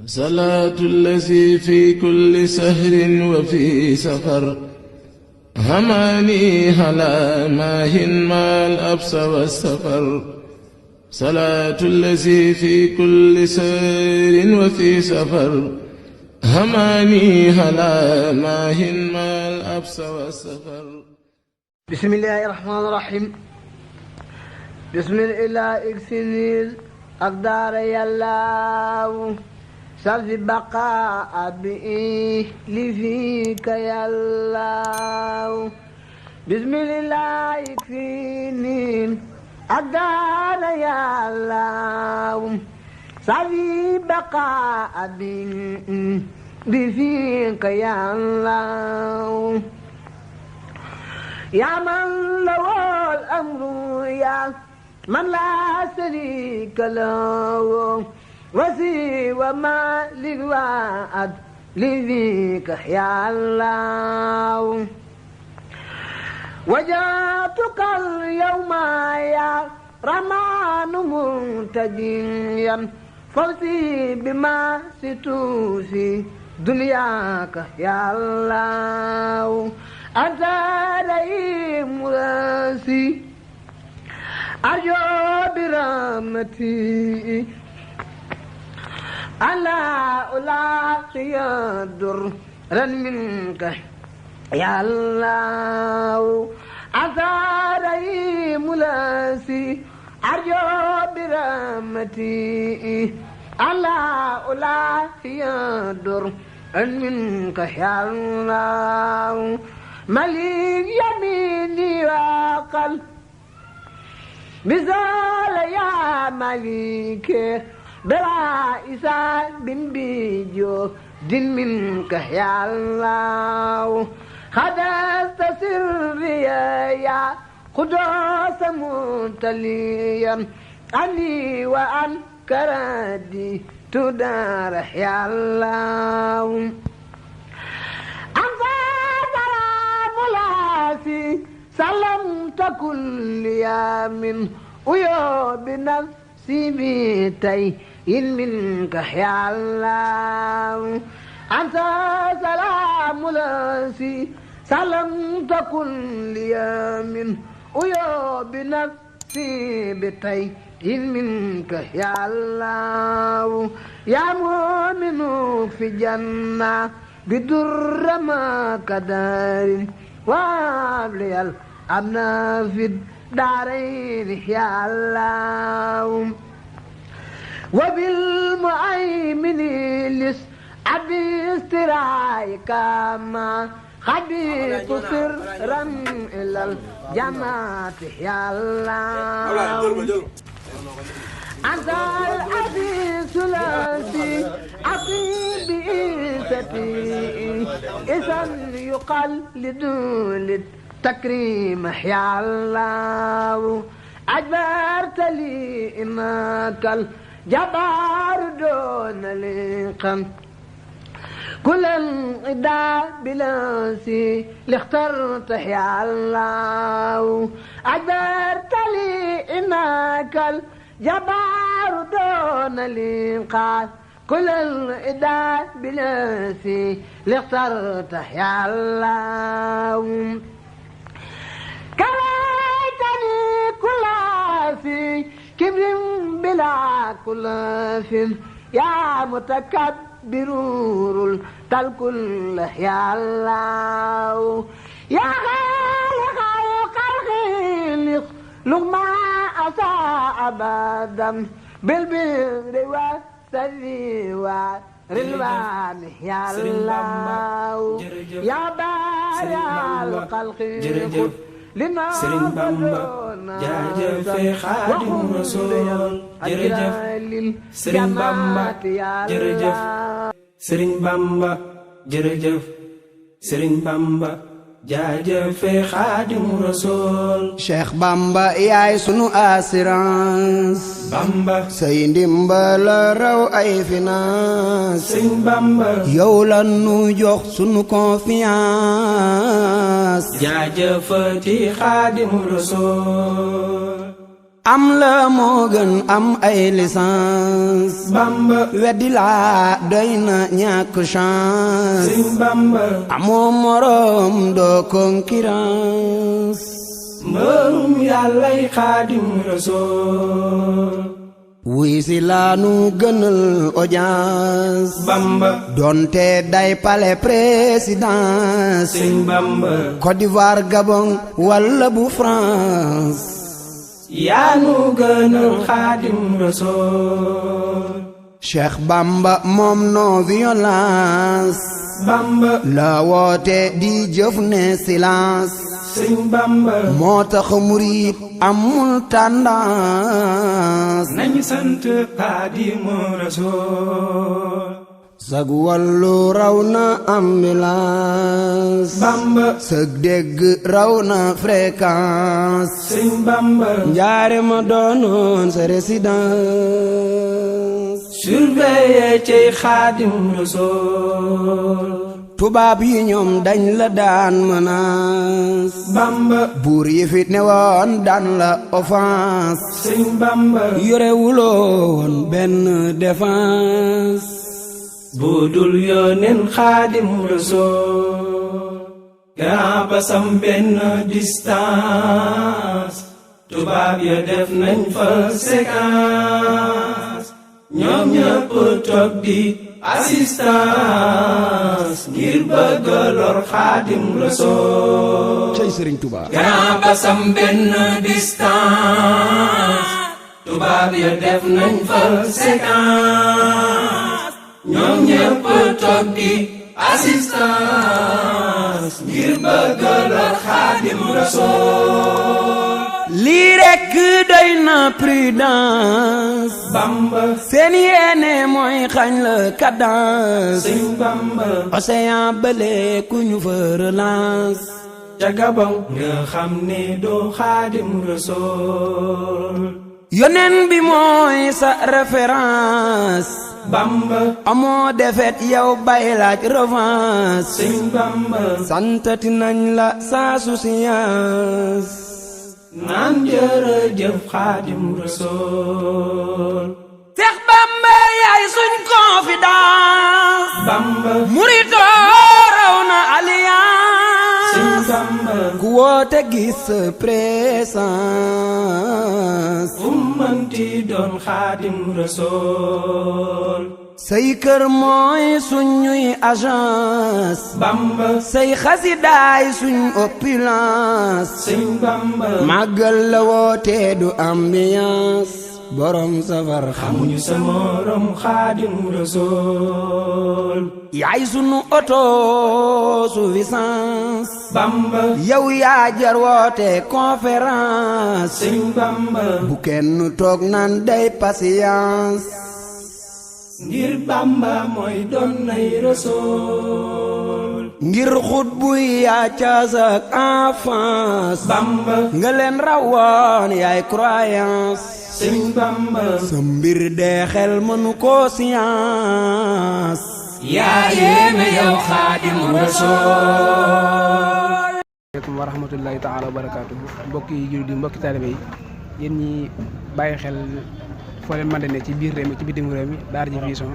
صلاة الذي في كل سهر وفي سفر هماني هلا ماهن ما الأبس والسفر صلاة الذي في كل سهر وفي سفر هماني هلا ماهن ما الأبس والسفر. بسم الله الرحمن الرحيم. بسم الله اكسنيل أقدار يالله سلف بقاء بإيه لفيك يالله. بسم الله يكفيني أقدار يالله سلف بقاء بإيه لفيك يالله. يا من له الأمر يا من لا شريك له وسوى ما للوعد لذيك يا الله. وجاتك اليوم يا رمان منتجيا فوزي بما ستوفي دنياك يا الله. أنت رئيم راسي أرجو برحمتي ألا ألاقي درا منك يا الله. أنت رئيم راسي أرجو برحمتي ألا ألاقي درا منك يا الله. مليك يميني وقل مثال يا مليك بلا إسان بن بيجو دين منك يا الله. خدست سري يا قدوس متليا عني وعن كردي تدار يا الله. سلمت كل يوم ويوم بنفسي بيتي منك يا الله. أنت سلام لاسي سلمت كل يوم ويوم بنفسي بيتي منك يا الله. يا مؤمن في جنة بدر ما كدار وابلي الأمن في الدارين يا الله. وبالمؤمن لس أبي استرايك ما خبيت سرا إلى الجماعة يا الله. أنت الأبي ثلاثي أطيب بإيستي إذن يقال لدول التكريم يا الله. أجبرت لي إنك الجبار دون لقم كل انقضاء بلاسي لاخترت يا الله. أجبرت لي إنك الجبار دون لقم كل الإداء بلاسي لاخترت يا الله. كليتني كل في كبر بلا كل في يا متكبر الكل يا الله. يا خالق الخلق لغما أساء أبدا بالبر والسري والرلوان يا الله. يا بارع الخلق لنا Sëriñ Bamba jaajëf Xaadimu Rasuul jërëjëf Sëriñ Bamba jërëjëf Sëriñ Bamba jërëjëf Sëriñ Bamba jaajëf Xaadimu Rasuul. Cheikh Bamba yaay sunu assurance. Bamba say ndimbal raw ay finance. Sëriñ Bamba yow la nu jox sunu confiance. jaajëfati Xaadimu Rasuul. am la moo gën am ay licence Bamba weddi laa doy na ñàkk chance Sëriñ Bamba amoo morom doo concurrence mbërum yàllay Xaadim Rasuul wuy si laanu gënal audience Bamba donte day palais présidence Sëriñ Bamba Côte d'Ivoire Gabon walla bu France yaa nu gënal Xaadim Rasuul Cheikh Bamba moom non violence Bamba la woote di jëf ne silence Sëriñ Bamba moo tax murit amul tendance nañu sant Xaadimu Rasuul sag wàllu raw na ambulance Bamba sag dégg raw na fréquence Sëriñ Bamba njaare ma doonoon sa résidence surveiller ci Xaadim Rasuul tubaab yi ñoom dañ la daan menace Bamba buur yi fit ne woon daan la offense Sëriñ Bamba yore wuloo woon benn défense budul yónneen Xaadim Rasuul grand basam benn distance tubaab ya def nañ fa séquence ñoom ñëpp toog di assistance ngir bëgg lor Xaadim Rasuul cey Sëriñ Tuba grand basam benn distance tubaab ya def nañ fa séquence ñoom ñëpp toog di assistance ngir bëgg lor Xaadim Rasuul lii rekk doy na prudence Bamba seen yéene mooy xañ la cadence Sëriñ Bamba océan bële ku ñu fa relance ca Gabon nga xam ne doo Xaadim Rasuul yonen bi mooy sa référence Bamba amoo defet yow bay laaj revanche Sëriñ Bamba santati nañ la sa souciance naan jërëjëf Xaadim Rasuul Seex Bamba yaay suñ confidence Bamba muritoo raw na alliance Sëriñ Bamba ku woote gis sa présence fu mënti doon Xaadim Rasuul say kër mooy suñuy agence Bamba say xasidaay suñ opulence Sëriñ Bamba màggal la woote du ambiance borom safar xamuñu sa morom Xaadim Rasuul yaay sunu autosuffisance Bamba yow yaa jar woote conférence Sëriñ Bamba bu kenn toog naan day patience ngir Bamba mooy doon nay Rasuul ngir xut buy yaa caas ak enfance Bamba nga leen rawoon yaay croyance Sëriñ Bamba sa mbir dee xel mënu ko science yaa yéeme yow Xaadim Rasuul aleykum wa rahmatullahi taala wa barakaatuhu mbokki jullit yi mbokki taalibe yi yéen ñi bàyyi xel foo leen mën ne ci biir réew mi ci bitim réew mi Daara J Vision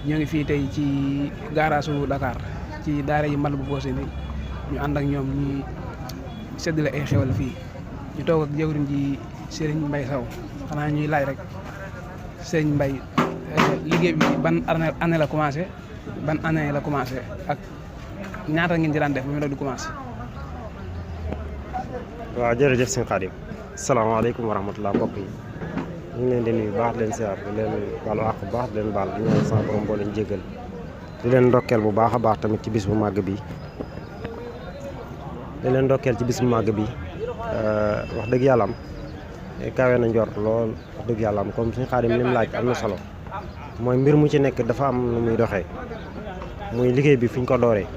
ñoo ngi fii tey ci gaaraasu Dakar ci daara yi Matlaboul Fawzayni ñu ànd ak ñoom ñuy séddale ay xewal fii ñu toog ak jawriñ ji Serigne Mbaye Sow xanaa ñuy laaj rek Serigne Mbaye liggéey bi ban année la commencé ban année la commencé ak ñaata ngeen ci daan def ba mu doon di commencé. waaw jërëjëf sëñ Xaadim salaamaaleykum wa rahmatulah mbokk yi ñu ngi leen di nuyu baax di leen siyaar di leen baalu àq bu baax di leen baal di ñaan sama borom boo leen jéggal di leen ndokkeel bu baax a baax tamit ci bis bu màgg bi di leen ndokkeel ci bis bu màgg bi wax dëgg yàlla am kawe na njort lool wax dëgg yàlla am comme sëñ Xaadim li mu laaj am na solo mooy mbir mu ci nekk dafa am nu muy doxee muy liggéey bi fi ñu ko dooree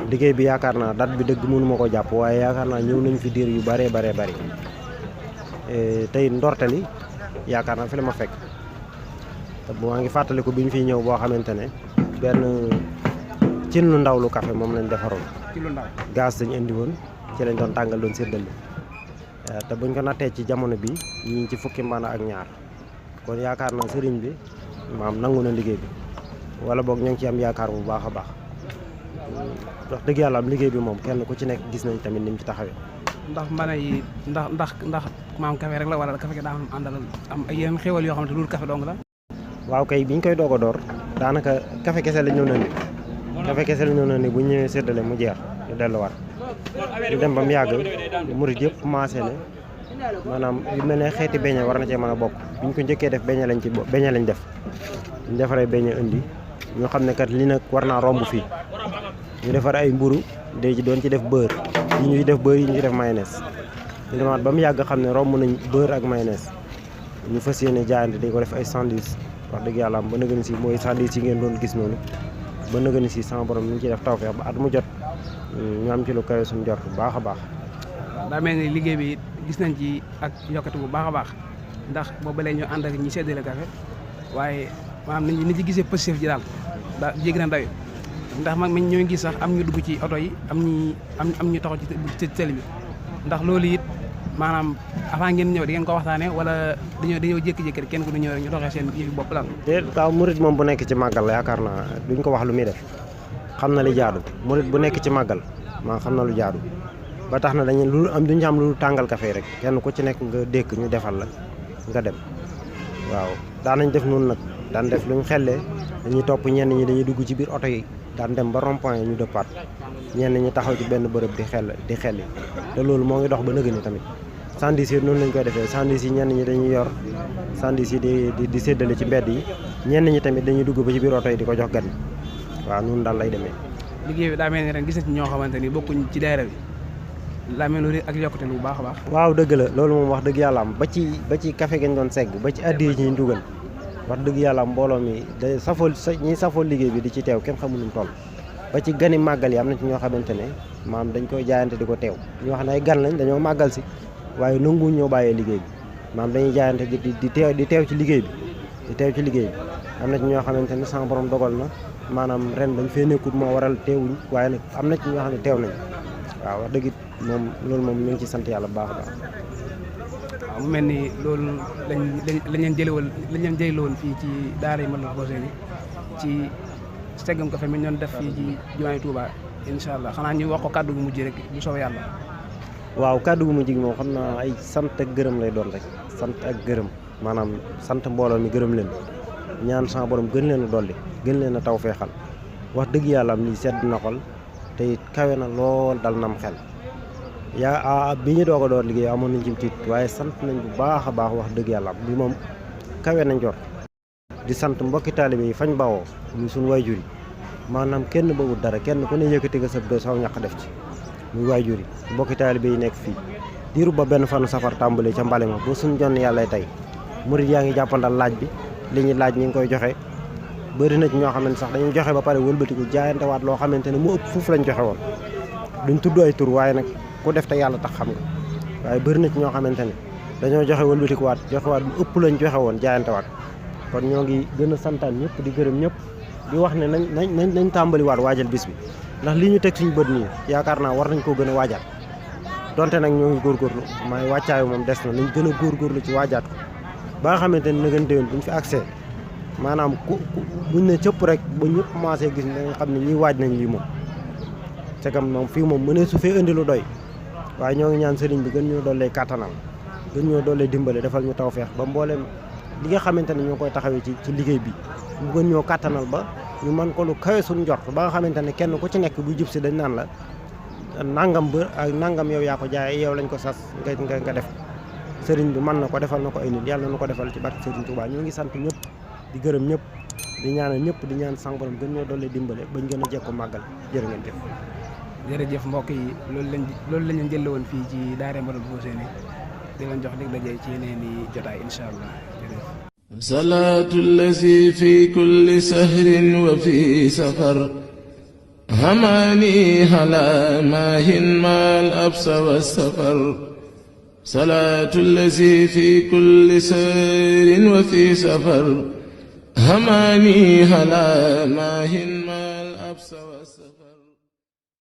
liggéey bi yaakaar naa date bi dëgg mënu ma ko jàpp waaye yaakaar naa ñëw nañu fi diir yu bëree bëri tey ndortali yaakaar naa fi la ma fekk te bu maa ngi fàttaliku bi ñu fiy ñëw boo xamante ne benn cin lu ndaw lu café moom lañ defaroon ci lu ndaw gaz dañ indi woon ci lañ doon tàngal doon séddale te buñ ko nattee ci jamono bi ñi ngi ci fukki mbana ak ñaar kon yaakaar naa sëriñ bi maam nangu na liggéey bi wala boog ñoo ngi ci am yaakaar bu baax a baax wax dëgg yàlla am liggéey bi moom kenn ku ci nekk gis nañ tamit ni mu ci taxawee. ndax mbana yi ndax maam café rek la wala café gi daa am àndal am ay yeneen xéwal yoo xamante loolu café dong la. waaw kay biñ koy doog a door daanaka café kese la ñëw na ni café kese la ñëw na ni bu ñëwee séddale mu jeex ñu delluwaat ñu dem ba mu yàgg murid yëpp commencé ne maanaam yu mel ne xeeti beñe war na cee mën a bokk biñ ko njëkkee def beñe lañ def ñu defaree beñe indi ñu xam ne kat li nag war naa romb fii ñu defar ay mburu de ci doon ci def beurre yi ñuy def beurre yi ñu ci def mayonnaise ñu demaat ba mu yàgg xam ne romb nañ beurre ak mayonnaise ñu fas yéene jaayante di ko def ay sandwich wax dëgg yàlla am ba nëgën si mooy sandwich yi ngeen doon gis noonu ba nëgën si sama borom ñu ngi ciy def tawfeex ba at mu jot ñu am ci lu kawe suñu jort bu baax a baax. daa mel ni liggéey bi gis nañ ci ak yokkati bu baax a baax ndax boobu lay ñu ànd ak ñi seddale café waaye maanaam ni ci gisee positif ji daal daa jéggi na dayo ndax mag mi ñoo ngi gis sax am ñu dugg ci oto yi am ñu taxaw ci télé bi ndax loolu it maanaam avant ngeen ñëw di ngeen ko waxtaanee wala dañoo jékki-jékki rek kenn ku du ñëw rek ñu doxee seen yëfi bopp lan. te waaw murit moom bu nekk ci màggal yaakaar naa duñ ko wax lu muy def xam na li jaadu murit bu nekk ci màggal maa xam na lu jaadu ba tax na duñ ci am lu tàngal café rek kenn ku ci nekk nga dékk ñu defal la nga dem waaw daan nañ def noonu nag daan def luñ xellee dañuy topp ñenn ñi dañuy dugg ci biir oto yi daan dem ba rond-point ñu dëppaat ñenn ñi taxaw ci benn bërëb di xelli te loolu moo ngi dox ba nëgëni tamit sandis yi noonu lañ koy defee sandis yi ñenn ñi dañuy yor sandis yi di séddale ci mbedd yi ñenn ñi tamit dañuy dugg ba ci biir oto yi di ko jox gan waaw noonu daal lay demee. liggéey bi daa mel ni ren gis na ci ñoo xamante ni bokkuñ ci daayira bi daa mel ni ak yokkute lu baax a baax. waaw dëgg la loolu moom wax dëgg yàlla am ba ci café gañ doon segg ba ci addiya yi ñuy dugal wax dëgg yàlla am mbooloo mi day ñiy safoo liggéey bi di ci teew kenn xamul nuñ toll ba ci gani màggal yi am na ci ñoo xamante ne maam dañ koy jaayante di ko teew ñoo xam ne ay gan lañ dañoo màggal si waaye nanguwuñ ñoo bàyyee liggéey bi maam dañuy jaayante di teew ci liggéey bi am na ci ñoo xamante ne sama borom dogal na maanaam ren dañ fee nekkut moo waral teewuñ waaye nag am na ci ñoo xam ne teew nañ waaw wax dëgg it moom loolu moom ñu ngi ci sant yàlla bu baax a baax. waaw mu mel ni loolu lañ leen jëlee woon fii ci daara yi Matlaboul Fawzayni ci seggam café mi ñu doon def fii ci jumaay Touba incha allah xanaa ñu wax ko kàddu gu mujj rek bu soobee yàlla. waaw kàddu gu mujj gi moom xam naa ay sant ak gërëm lay doon rek sant ak gërëm maanaam sant mbooloo mi gërëm leen ñaan sama borom gën leen a dolli gën leen a taw feexal wax dëgg yàlla am lii sedd na xol te it kawe na lool dal nam xel bi ñu doog a door liggéey amoon nañ ci tiit waaye sant nañ bu baax a baax wax dëgg yàlla bi moom kawe nañ jot di sant mbokki taalibe yi fañ bawoo muy suñu waajur yi maanaam kenn bëggul dara kenn ku ne yëkkati nga sëb doo saw ñàq def ci muy waajur yi mbokki taalibe yi nekk fii diiru ba benn fanu safar tàmbalee ca mbale ma ba suñ jonn yàlla tey murid yaa ngi jàppandal laaj bi li ñuy laaj ñi ngi koy joxe bëri na ci ñoo xamante sax dañuy joxe ba pare wëlbatiku jaayantewaat loo xamante ne mu ëpp fuuf lañ joxe woon duñ tudd ay tur waaye nag ku def te yàlla tax xam nga waaye bëri na ci ñoo xamante ne dañoo joxe wëlbatikuwaat joxewaat lu ëpp lañ joxe woon jaayantewaat kon ñoo ngi gën a santaan ñëpp di gërëm ñëpp di wax ne nañ tàmbaliwaat waajal bis bi ndax lii ñu teg suñu bët nii yaakaar naa war nañ koo gën a waajaat donte nag ñoo ngi góorgóorlu maay wàccaayu moom des na nañ gën a góorgóorlu ci waajaat ko ba nga xamante ne nagën déwén buñ fi accès maanaam buñ ne cëpp rek ba ñëpp commencé gis nga xam ne ñii waaj nañ lii moom c'est comme moom fii moom mënee su fee indi lu doy waaye ñoo ngi ñaan sëriñ bi gën ñoo doolee kàttanal gën ñoo doolee dimbale defal ñu tawfeex ba mbooleem li nga xamante ne ñoo koy taxawee ci liggéey bi mu gën ñoo kàttanal ba ñu mën ko lu kawe suñu njort ba nga xamante ne kenn ku ci nekk bu jub si dañ naan la nangam ba ak nangam yow yaa ko jaay yow lañ ko sas nga def sëriñ bi mën na ko defal na ko ay nit yàlla na ko defal ci barke sëriñ Touba ñoo ngi sant ñëpp di gërëm ñëpp di ñaanal ñëpp di ñaan sang borom gën ñoo doolee dimbale bañ gën a jekko màggal jërë ngeen jëf. jërëjëf mbokk yi loolu lañ leen jëlee woon fii ci daara Matlaboul Fawzayni di leen jox dig daje ci yeneen i jotaay incha allah jërëjëf. salaatu lazi fi kulli sahrin wa fi safar hamaani hala maahin maal absa wa safar salaatu lazi fi kulli sahrin wa fi safar hamaani hala maahin